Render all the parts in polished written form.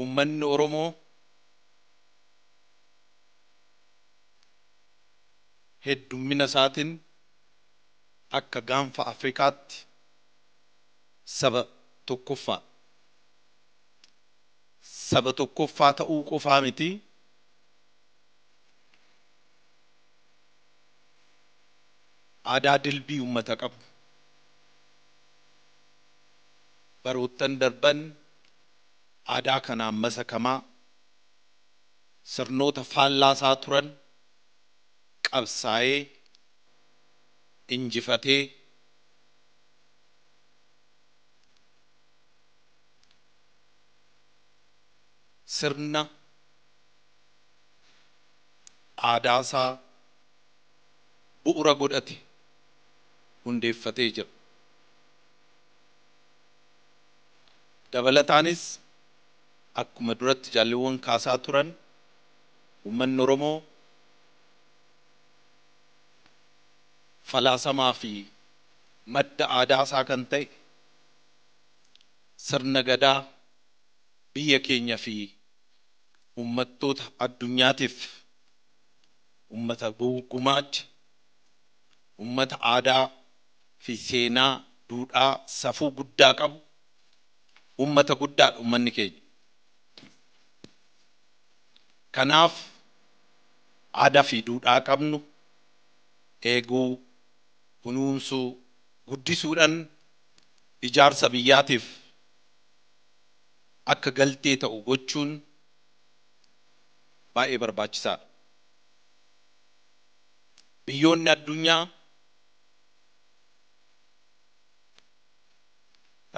Uummanni Oromoo heddummina isaatiin akka gaanfa Afrikaatti saba tokkoffaa. Saba tokkoffaa ta'uu qofaa miti. Aadaa dilbii uummata qabu. Baroottan darban aadaa kanaan masakamaa sirnoota faallaasaa turan qabsaa'ee injifatee sirna aadaasaa bu'uura godhate hundeeffatee jira. Dabalataanis akkuma duratti jaalliwwan kaasaa turan uummanni Oromoo falaasamaa fi madda aadaasaa kan ta'e sirna gadaa biyya keenya fi uummattoota addunyaatiif uummata gumaacha, uummata aadaa fi seenaa, duudhaa, safuu guddaa qabu, uummata guddaadha uummanni keenya. Kanaaf aadaa fi duudhaa qabnu eeguu, kunuunsuu, guddisuudhaan ijaarsa biyyaatiif akka galtee ta'u gochuun baay'ee barbaachisaadha. Biyyoonni addunyaa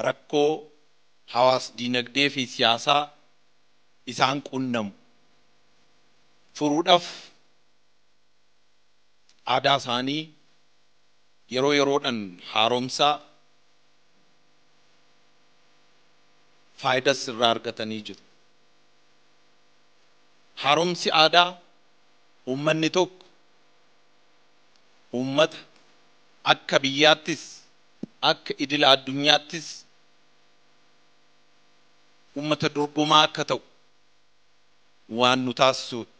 rakkoo hawaas diinagdee fi siyaasaa isaan qunnamu furuudhaaf aadaa isaanii yeroo yeroodhaan haaromsaa faayidaas irraa argatanii jiru. Haaromsi aadaa uummanni tokko uummata akka biyyaattis akka idila addunyaattis uummata dorgomaa akka ta'u waan nu taasisudha.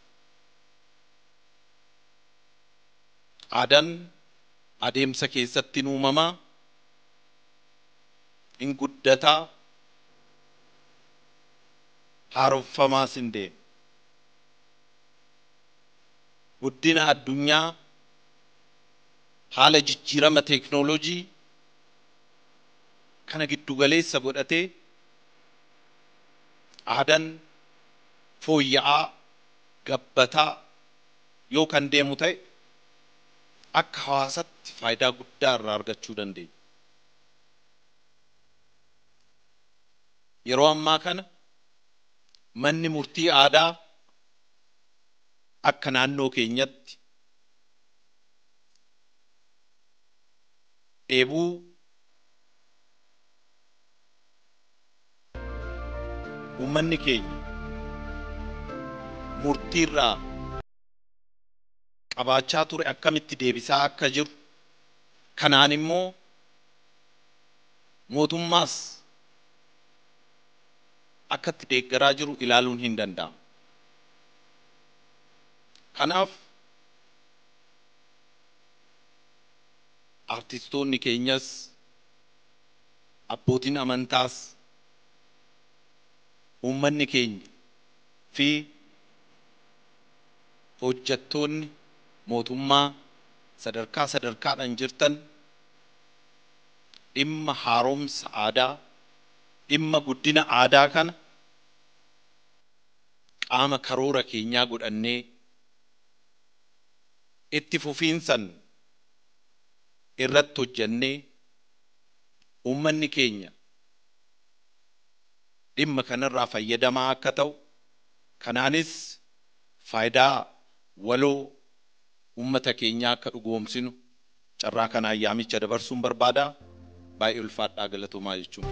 Aadaan adeemsa keessatti uumamaa, hin guddataa, haaromfamaas hin deema. Guddina addunyaa haala jijjiirama teeknooloojii kana giddugaleessa godhatee aadaan fooyya'aa, gabbataa yoo kan deemu ta'e akka hawaasatti faayidaa guddaa irraa argachuu dandeenya. Yeroo ammaa kana manni murtii aadaa akka naannoo keenyatti dheebuu uummanni keenya murtiirraa qabaachaa ture akkamitti deebisaa akka jiru kanaan immoo mootummaas akkatti deeggaraa jiru ilaaluun hin danda'amu. Kanaaf artistoonni keenyas abbootiin amantaas uummanni keenya fi hojjettoonni mootummaa sadarkaa sadarkaadhaan jirtan dhimma haaromsa aadaa, dhimma guddina aadaa kana qaama karoora keenyaa godhannee itti fufiinsan irratti hojjennee uummanni keenya dhimma kanarraa fayyadamaa akka ta'u kanaanis faayidaa waloo uummata keenyaa akka dhugoomsinu carraa kanaan yaamicha dabarsuun barbaada. Baay'ee ulfaadhaa galatoomaa jechuun.